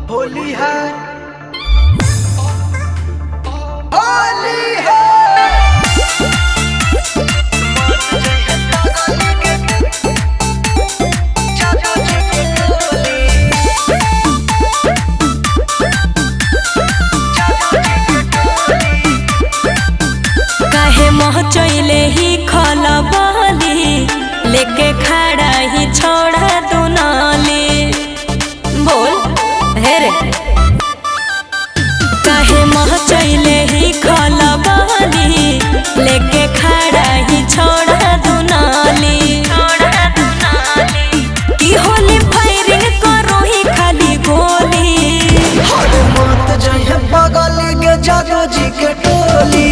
होली है, होली है। काहे मोह चैले ही खलबली, लेके खड़ा ही छोड़ा दुनाली। बोल हे रे, काहे मोह चैले ही खलबली, लेके खड़ा ही छोड़ा दुनाली। की होली फायरिंग करो ही खाली गोली। हर मत जइहे बगल के जादू जी के टोली,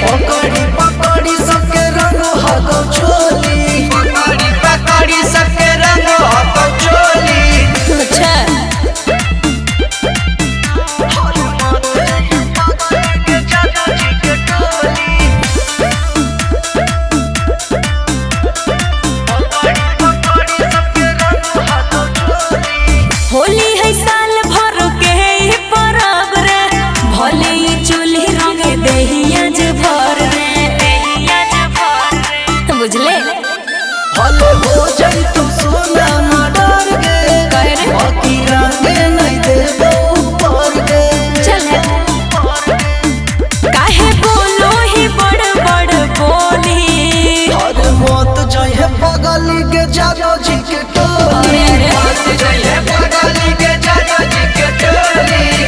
पकड़ी पकड़ी सबके रंग हको चोली, पकड़ी पकड़ी सबके रंग हको चोली। अच्छा हर मत जइहे बगल के जादू जी के टोली, पकड़ी पकड़ी सबके रंग हको चोली। होली है साल भर के ही परब रे, भले ही चूल्ही रंग देहिया जे भर रे। बुझले भले हो जाई तुम सोना ना डर गे, काहे रे? बाकी रंग नहीं देबो ऊपर गे। चल है। काहे बोलो ही बड़ बड़ बोली। हर मौत जाए बगल के जादो जी के टोली,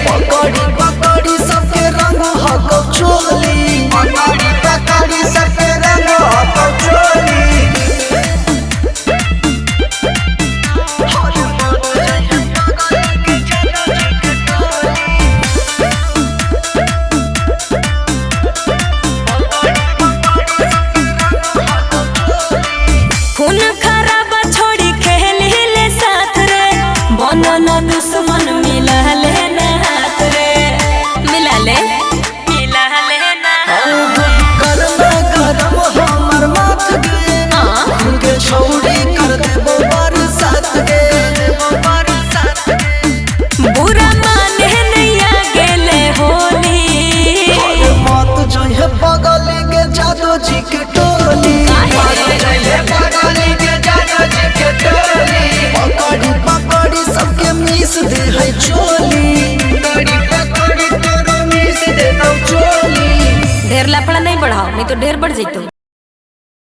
पकड़ी पकड़ी सबके रंग हको चोली, पकड़ी पकड़ी सबके रंग हको चोली। हर मौत जाए बगल के जादो जी के टोली, पकड़ी पकड़ी सबके रंग हको चोली। खून खराबा छोड़ी खेल ले साथ रे, बनल दुश्मन मिला ले ना हाथ रे। मिला ले, मिला ले ना। गरम गरम हमर माथ गे, हाँ। के छौड़ी कर देबो बरसात गे। बुरा माने नैया गेले होली। हर मत जइहे बगल के जादो जी के टोली, पकड़ी पकड़ी सबके मीस दे है चोली, पकड़ी पकड़ी तोरो मीस दे चोली। ढेर लफड़ा नहीं बढ़ाओ, नहीं तो ढेर बढ़ जइतो।